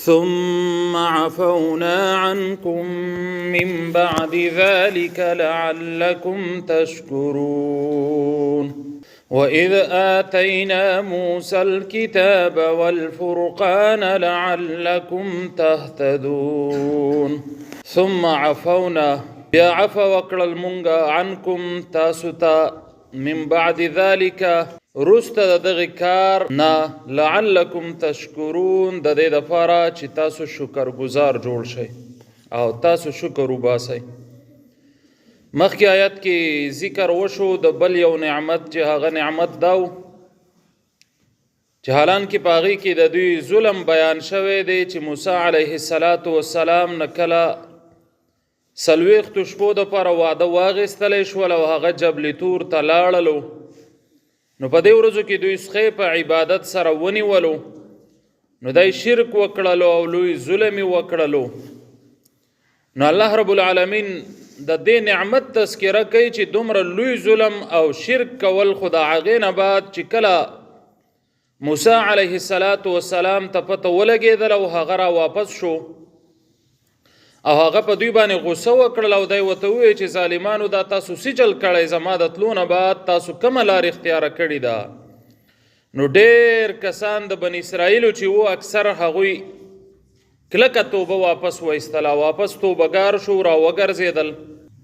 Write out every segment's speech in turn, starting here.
ثم عفونا عنكم من بعد ذلك لعلكم تشكرون. وإذ آتينا موسى الكتاب والفرقان لعلكم تهتدون. ثم عفونا، بیا عفو وکړل مونږه، عنكم تاسو ته، من بعد ذلك رسته د دغه کار نه، لعلکم تشکرون، د دې دپاره چې تاسو شکرګزار جوړ شئ او تاسو شکر وباسئ. مخکې آیت کې ذکر وشو د بل یو نعمت چې هغه نعمت داو چې حالان کې په هغې کې د دوی ظلم بیان شوی دی چې موسی علیه الصلاة والسلام نه کله 40 شپو دپاره وعده واخیستلی شول او هغه جبل طور ته لاړلو، نو په دې ورځو کې دوی سخی په عبادت سره ونیولو، نو دای شرک وکړلو او لوی ظلم یې وکړلو. نو الله رب العالمین د دې نعمت تذکره کوي چې دومره لوی ظلم او شرک کول خو د هغې نه بعد چې کله موسی علیه الصلاة والسلام ته پته ولګېدله او هغه را واپس شو او هغه په دوی باندې غوسه وکړل او دی ورته وویل چې ظالمانو دا تاسو څه چل کړی، زما د تلو نه بعد تاسو کومه لار اختیاره کړې ده؟ نو ډېر کسان د بني اسرائیلو چې وو اکثر هغوی کلکه توبه واپس وایستله، واپس توبهګار شو، را وګرځېدل.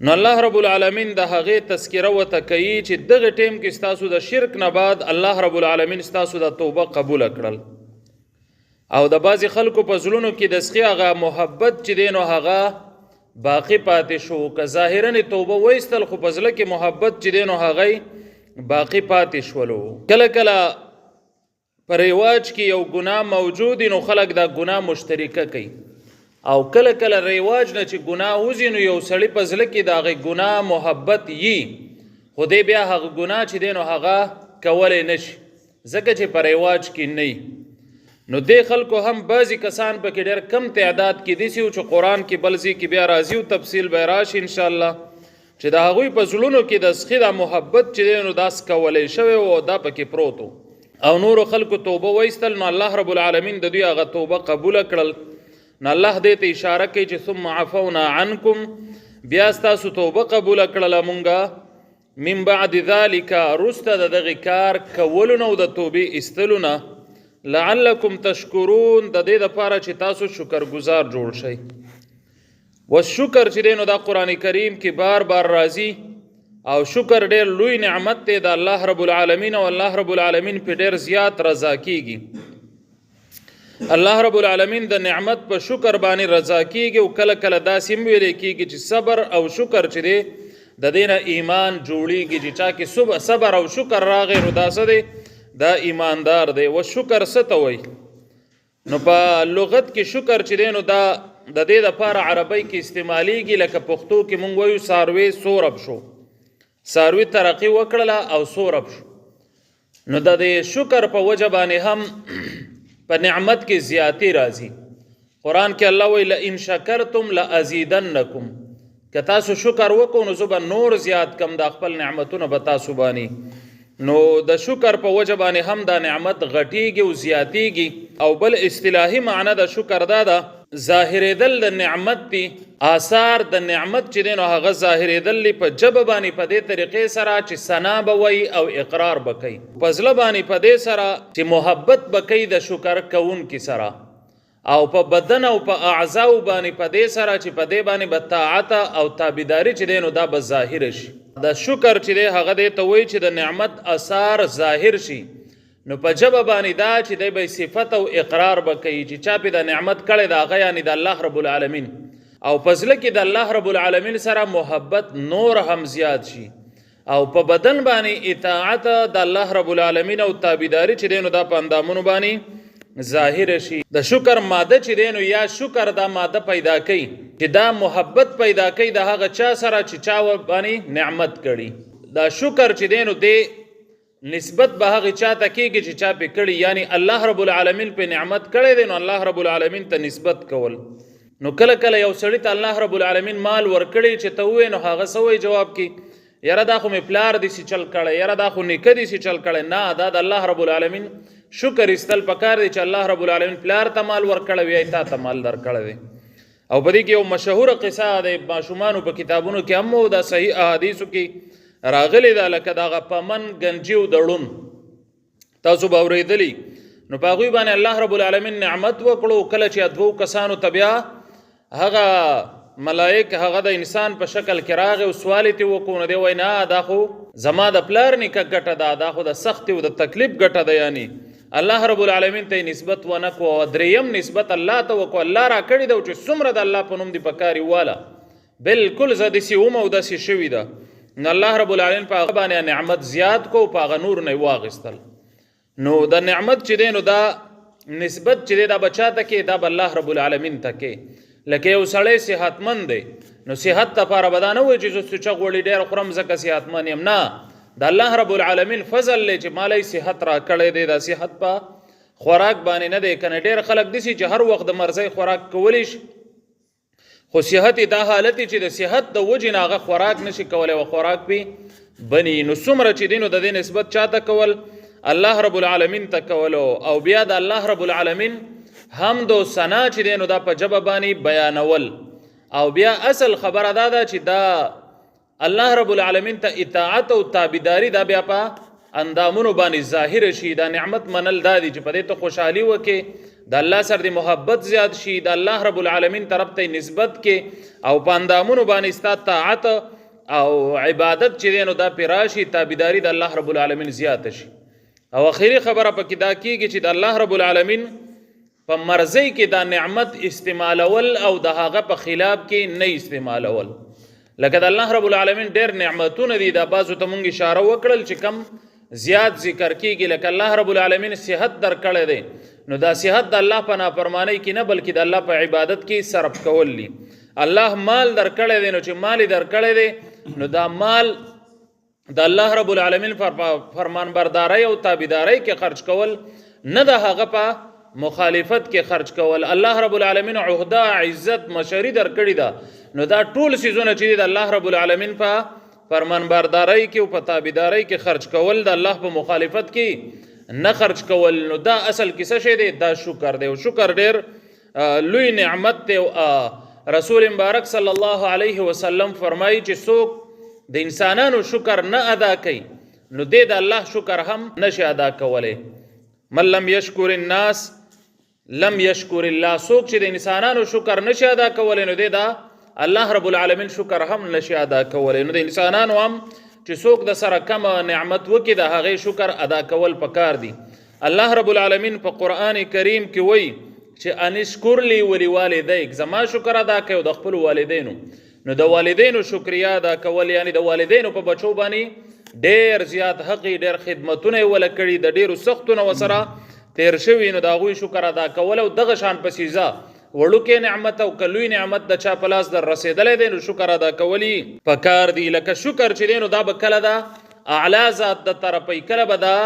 نو الله رب العالمین د هغې تذکره ورته کوي چې دغه ټیم کې ستاسو د شرک نه بعد الله رب العالمین ستاسو د توبه قبوله کړل او د بعضې خلکو په زړونو کې د سخي هغه محبت چې دی نو هغه باقي پاتې شو، که ظاهراً یې توبه وایستل خو په زړه کې محبت چې دی نو هغه باقي پاتې شولو. کله کله په رواج کې یو ګناه موجود نو خلک دا ګناه مشترکه کوي، او کله کله رواج نه چې ګناه وځي نو یو سړی په زړه کې د هغې ګناه محبت یي، خو دی بیا هغه ګناه چې دی نو هغه کولی نه شي ځکه چې په رواج کې نه وي. نو دې خلکو هم بعضې کسان پکې ډېر کم تعداد کې داسې وو چې قرآن کې بل ځای کې بیا راځي او تفصیل به یې راشي انشاءالله، چې د هغوی په زړونو کې د سخي دا محبت چې دی نو دا سکولی شوی و او دا پکې پروت و، او نورو خلکو توبه وایستل. نو الله رب العالمین د دوی هغه توبه قبوله کړل. نو الله دې ته اشاره کوي چې ثم عفونا عنکم، بیا ستاسو توبه قبوله کړله مونږه، من بعد ذلک وروسته د دغې کار کولو نه او د توبې ایستلو نه، لعلکم تشکرون، د دې دپاره چې تاسو شکرګزار جوړ شئ. والشکر چې دی نو دا قرآن کریم کې بار بار راځي، او شکر ډېر لوی نعمت دی د الله رب العالمین، او الله رب العالمین په ډېر زیات رضا کیږي. الله رب العالمین د نعمت په شکر باندې رضا کیږي، او کله کله داسې هم ویلی کیږي چې صبر او شکر چې دی د دې نه ایمان جوړیږي، چې چا کې صبر او شکر راغی نو دا څه دی؟ دا ایماندار دی. و شکر څه ته وایي؟ نو په لغت کې شکر چې دی نو دا د دې دپاره عربۍ کې استعمالیږي، لکه پښتو کې مونږ وایو څاروی سورب شو، څاروي ترقي وکړله او سورب شو. نو د دې شکر په وجه باندې هم په نعمت کې زیاتی راځي. قرآن کې الله وایي لئن شکرتم لأزیدنکم، که تاسو شکر وکړو نو زه به نور زیات کم دا خپل نعمتونه به تاسو باندې. نو د شکر په وجه باندې هم دا نعمت غټیږي او زیاتیږي. او بل اصطلاحي معنی د شکر دا ده، ظاهرېدل د نعمت دی، آثار د نعمت چې دی نو هغه ظاهرېدل دی په ژبه باندې په دې طریقې سره چې ثنا به وایي او اقرار به کوي، په زړه باندې په دې سره چې محبت به کوي د شکر کوونکي سره، او په بدن او په اعضاو باندې په دې سره چې په دې باندې به طاعت او تابعداري چې دی نو دا به ظاهر شي. د شکر چې دی هغه دې ته وایي چې د نعمت اثار ظاهر شي. نو په ژبه باندې دا چې دی به صفت او اقرار به کوي چې چا پې دا نعمت کړی د هغه یعنې د الله رب العالمین، او په زړه کې د الله رب العالمین سره محبت نور هم زیات شي، او په بدن باندې اطاعت د الله رب العالمین او تابعداري چې دی نو دا په اندامونو باندې ظاهر شي. د شکر ماده چې دی نو یا شکر دا ماده پیدا کوي چې دا محبت پیدا کوي د هغه چا سره چې چا باندې نعمت کړي. دا شکر چې دی نو دی نسبت به هغه چا ته کېږي چې چا پې کړي، یعنی الله رب العالمین پې نعمت کړی دی نو الله رب العالمین ته نسبت کول. نو کله کله یو سړي ته الله رب العالمین مال ورکړي چې ته ووایې نو هغه څه وایي جواب کې، یاره دا خو مې پلار داسې چل کړی، یاره دا خو نیکه داسې چل کړی. نه، دا د الله رب العالمین شکر ایستل پکار دی چې الله رب العالمین پلار ته مال ورکړی وي، تا ته مال درکړی دی. او په دې کې یو مشهوره قصه د ماشومانو په کتابونو کې هم او د صحیح احادیثو کې راغلې ده، لکه دغه پمن ګنجي او دړون تاسو به اورېدلي. نو په هغوی باندې الله رب العالمین نعمت وکړو. کله چې دوو کسانو ته بیا هغه ملائک هغه د انسان په شکل کې راغی او سوال یې ترې وکړو، نو دی وایي نه، دا خو زما د پلار نیکه ګټه ده، دا خو د سختې او د تکلیف ګټه ده، یعنی الله رب العالمین ته نسبت ونه کو او دریم نسبت الله ته وکړو، الله را کړی ده چې څومره د الله په نوم دی پکاري واله، بالکل زه داسې وم او داسې شوي ده. نو الله رب العالمین په هغه باندې نعمت زیات کو، په هغه نور نه یې واخیستل. نو د نعمت چې دی نو دا نسبت چې دی دا به چا ته کې؟ دا به الله رب العالمین ته کې. لکه یو سړی صحتمند دی، نو صحت لپاره به دا نه وایي چې زه سوچه غوړي ډېر خورم ځکه صحتمند یم، نه، د الله رب العالمین فضل دی چې مالی صحت را کړی دی، دا صحت په خوراک باندې نه دی. کنه ډېر خلک داسې چې هر وخت د مرضۍ خوراک کولی شي، خو صحت دا حالت چې د صحت د وجې نه هغه خوراک نشي کولی او خوراک پې بني. نو څومره چې دی نو د دې نسبت چاته کول؟ الله رب العالمین ته کولو. او بیا د الله رب العالمین حمد او ثنا چې دی نو دا په ژبه باندې بیانول. او بیا اصل خبره دا ده چې دا الله رب العالمین ته اطاعت او تابعداري دا بیا په اندامونو باندې ظاهر شي. دا نعمت منل دا دي چې په دې ته خوشحالي وکې، د الله سره د محبت زیات شي، د الله رب العالمین طرف ته نسبت کې، او په اندامونو باندې ستا طاعت او عبادت چې دی نو دا پرې راشي، تابعداري د الله رب العالمین زیاته شي. او اخري خبره پکې دا کیږي چې د الله رب العالمین په مرضی کې دا نعمت استعمالول او د هغه په خلاف کې نه استعمالول. لکه د الله رب العالمین ډېر نعمتونه دي، دا بعضو ته مونږ اشاره وکړل چې کم زیات ذکر کیږي. لکه الله رب العالمین صحت درکړی دی، نو دا صحت د الله په نافرمانۍ کې نه بلکې د الله په عبادت کې صرف کول دي. الله مال درکړی دی، نو چې مال یې درکړی دی نو دا مال د الله رب العالمین فرمانبردارۍ او تابعدارۍ کې خرج کول، نه د هغه په مخالفت کې خرج کول. الله رب العالمین عهده، عزت، مشري درکړې ده، نو دا ټول څیزونه چې دي د الله رب العالمین په فرمانبردارۍ کې او په تابعدارۍ کې خرج کول، د الله په مخالفت کې نه خرج کول. نو دا اصل کې څه شی دی؟ دا شکر دی. او شکر ډېر لوی نعمت دی. رسول مبارک صلی الله علیه وسلم فرمایي چې څوک د انسانانو شکر نه ادا کوي نو دی د الله شکر هم نشي ادا کولی. من لم یشکر الناس لم یشکر الله، څوک چې د انسانانو شکر نشي ادا کولی نو دی د الله رب العالمین شکر هم نشي ادا کولی. نو د انسانانو هم چې څوک د سره کم نعمت وکړي د هغې شکر ادا کول پکار دي. الله رب العالمین په قرآن کریم کې وایي چې انشکر لی ولی والدیک، زما شکر ادا کوي او د خپلو والدینو. نو د والدینو شکریا ادا کول، یعنی د والدینو په بچو باندې ډېر زیات حق، ډېر خدمتونه یې وله کړي، د ډېرو سختو نه ورسره تېر شوي، نو د هغوی شکر ادا کول او دغه شان په سیزه وړوکی نعمت او که لوی نعمت د چا په لاس در رسېدلی دی نو شکر ادا کول یې پکار دي. لکه شکر چې دی نو دا به کله د اعلی ذات د طرفه، کله به دا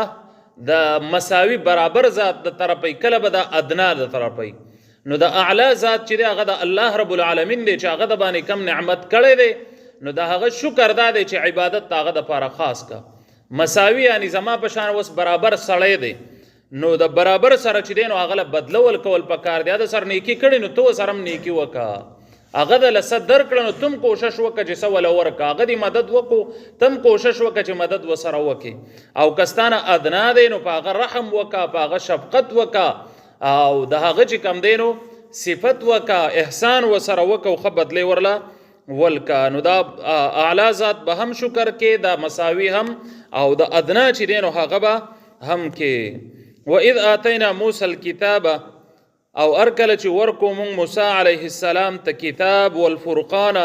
د مساوي برابر ذات د طرفه، کله به د ادنا د طرفه. نو د اعلی ذات چې دی هغه د الله رب العالمین دی چې هغه د باندې کم نعمت کړی دی، نو د هغه شکر دا دی چې عبادت د هغه دپاره خاص کا. مساوي یعنی زما په شان اوس برابر سړی دی، نو د برابر سره چې دی نو هغه له بدله ورکول پکار دی. د سره نیکي کړې نو ته ورسره هم نیکي وکړه، هغه د له څه درکړه نو تم کوشش وکړه چې څه وله ورکړه، هغه دې مدد وکړو تم کوشش وکړه چې مدد ورسره وکړې. او که ستا نه ادنا دی نو په هغه رحم وکړه، په هغه شفقت وکړه، او د هغه چې کم دی نو صفت وکړه، احسان ورسره وکړه او ښه بدلې ورله ولکه. نو دا اعلی ذات به هم شکر کې، دا مساوي هم، او د ادنا چې دی نو هغه به هم کې. واذ آتینا موسی الکتاب، او هر کله چې ورکو مونږ موسی علیه السلام ته کتاب والفرقان،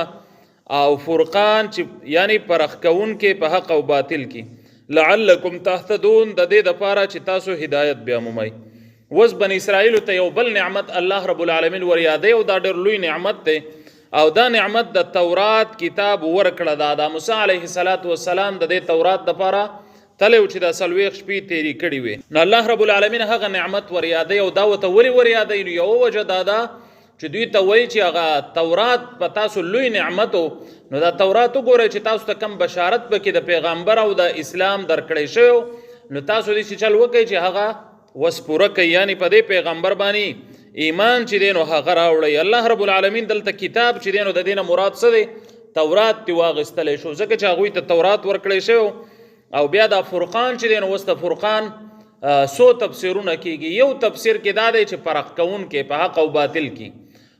او فرقان چې یعنی پرخ کوونکې په حق او باطل کې، لعلکم تهتدون، د دې دپاره چې تاسو هدایت بیا مومئ. اوس بني اسرائیلو ته یو بل نعمت الله رب العالمین وریادی، او دا ډېر لوی نعمت دی، او دا نعمت د تورات کتاب ورکړه. دا د موسی علیه السلام د دې تورات دپاره تلی و چې دا 40 شپې تېرې کړې وې. نو الله رب العالمین هغه نعمت وریادی، او دا ورته ولې وریادی؟ نو یوه وجه دا ده چې دوی ته وایي چې هغه تورات په تاسو لوی نعمت و، نو دا تورات وګورئ چې تاسو ته کم بشارت پکې د پیغمبر او د اسلام درکړی شوی، نو تاسو داسې چل وکړئ چې هغه وس پوره کوي، یعنی په دې پیغمبر باندې ایمان چې دی نو هغه راوړی. الله رب العالمین دلته کتاب چې دی نو د دې نه مراد څه دی؟ تورات تی واغستلی شو، ځکه چې هغوی ته تورات ورکړی شوی. او بیا دا فرقان چې دی نو اوس د فرقان څو تفسیرونه کیږي. یو تفسیر کې دا دی چې فرق کوونکی په حق او باطل کې،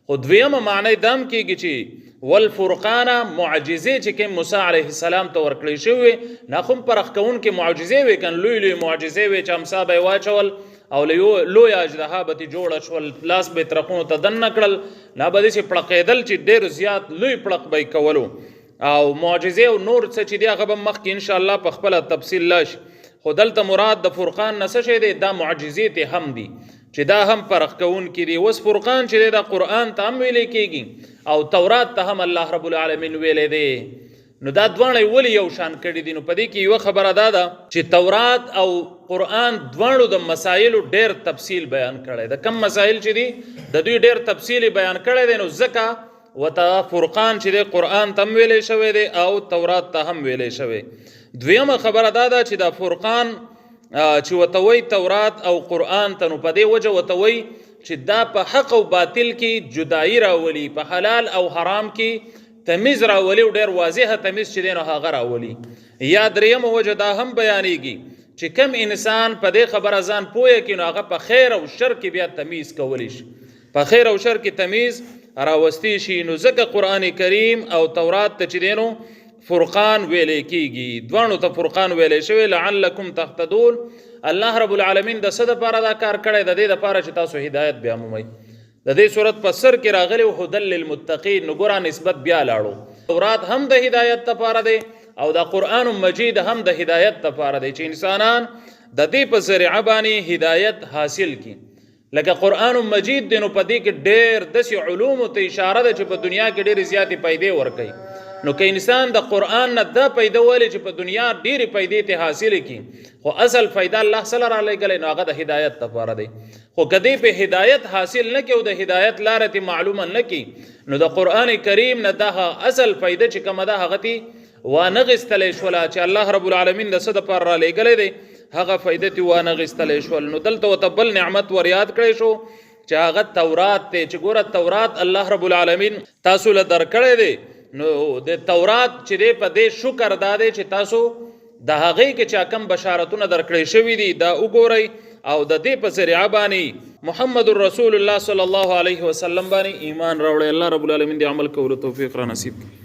خو دویمه معنی دام کیږي چې والفرقان معجزې چې کوم موسی علیه السلام ته ورکړی شوې نه، خو فرق کوونکې معجزې وې کن، لوی لوی معجزې وې چې امسا به یې واچول او لویه اژدها به ترې جوړه شول، لاس به یې ترقونو ته دننه کړل، نه به داسې پړقېدل چې ډېر زیات لوی پړق به یې کولو. او معجزې او نور څه چې دی هغه به مخکې انشاءالله په خپله تفصیل لاش. خو دلته مراد د فرقان نه څه شی دی؟ دا معجزې ته هم دي چې دا هم فرق کوونکي دي. اوس فرقان چې دی دا قرآن ته هم ویلی کېږي او تورات ته هم الله رب العالمین ویلی دی. نو دا دواړه یې ولې یو شان کړي دي؟ نو په دې کې یوه خبره دا ده چې تورات او قرآن دواړو د مسایلو ډېر تفصیل بیان کړی د کم مسایل چې دي د دوی ډېر تفصیل بیان کړی دی. نو ځکه وته فرقان چې دی قرآن ته هم ویلی شوی دی او تورات ته هم ویلی شوی. دویمه خبره دا ده چې دا فرقان چې ورته وایي تورات او قرآن ته، نو په دې وجه ورته وایي چې دا په حق او باطل کې جدایي راولي، په حلال او حرام کې تمیز راولي او ډېر واضح تمیز چې دی نو هغه راولي. یا درېیمه وجه دا هم بیانېږي چې کم انسان په دې خبره ځان پوهه کړي نو هغه په خیر او شر کې بیا تمیز کولی شي، په خیر او شر کې تمیز راوستی شي. نو ځکه قرآن کریم او تورات ته چې دی نو فرقان ویلی کیږي، دواړو ته فرقان ویلی شوی. لعلکم تهتدون، الله رب العالمین د څه دپاره دا کار کړی؟ د دې دپاره چې تاسو هدایت بیا مومئ. د دې صورت په سر کې راغلی هدل للمتقین، نو ګوره نسبت بیا لاړو. تورات هم د هدایت دپاره دی او دا قرآن مجید هم د هدایت دپاره دی چې انسانان د دې په ذریعه باندې هدایت حاصل کړي. لکه قرآن مجید دی نو په دې کې ډېر داسې علومو ته اشاره ده چې په دنیا کې ډېرې زیاتې پیدې ورکوي. نو که انسان د قرآن نه دا پیدا ولې چې په دنیا ډېرې پیدې ته حاصلې کړي، خو اصل فایده الله سره را لېږلی نو هغه د هدایت دپاره دی. خو که دی په هدایت حاصل نه کړي او د هدایت لاره ترې معلومه نه کړي نو د قرآن کریم نه دا اصل فایده چې کومه ده هغه ترې وانه غستلی شوله چې الله رب العالمین د څه دپاره را لېږلی دی، هغه فایده ترې وانه غستلی شول. نو دلته ورته بل نعمت ور یاد کړی شو چې هغه تورات دی چې ګوره تورات الله رب العالمین تاسو له درکړی دی. نو د تورات چې دی په دې شکر دا دی چې تاسو د هغې کې چې کوم بشارتونه درکړی شوي دي دا وګورئ او د دې په ذریعه باندې محمد رسول الله صلی الله علیه وسلم باندې ایمان راوړئ. الله رب العالمین دې عمل کولو توفیق را نصیب کړي.